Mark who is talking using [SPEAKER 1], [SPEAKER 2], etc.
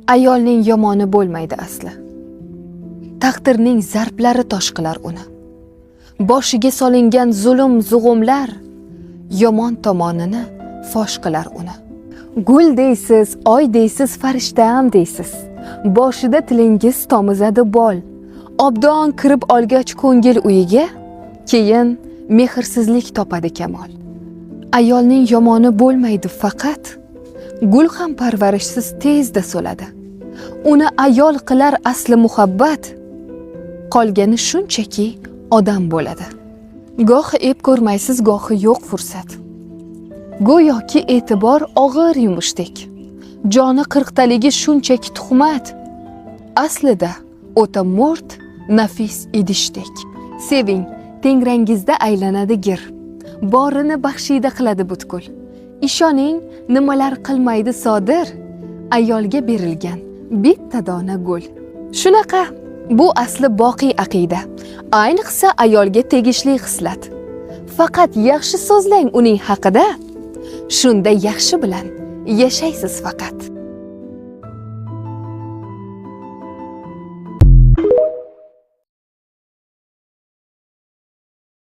[SPEAKER 1] Ayolning yomoni bo'lmaydi asli. Taqdirning zarblari tosh qilar uni. Boshiga solingan zulm zug'umlar yomon tomonini fosh qilar uni. Gul deysiz, oy deysiz, farishtam deysiz. Boshida tilingiz tomizadi bol. Obdon kirib olgach ko'ngil uyiga, keyin mehrsizlik topadi kamol. Ayolning yomoni bo'lmaydi faqat, gul ham parvarishsiz tezda so'ladi. Uni ayol qilar asli muhabbat, qolgani shunchaki odam bo'ladi. Gohi ep ko'rmaysiz, gohi yo'q fursat. Go'yoki e'tibor og'ir yumushdek. Joni qirqtaligi shunchaki tuhmat. Aslida o'ta mo'rt, nafis idishdek. Seving, tengrangizda aylanadi gir. Borini baxshida qiladi butkul. Ishoning, nimalar qilmaydi sodir, ayolga berilgan bitta dona gul. Shunaqa, bu asli boqiy aqida. Ayniqsa ayolga tegishli xislat. Faqat yaxshi so'zlang uning haqida, shunda yaxshi bilan yashaysiz faqat.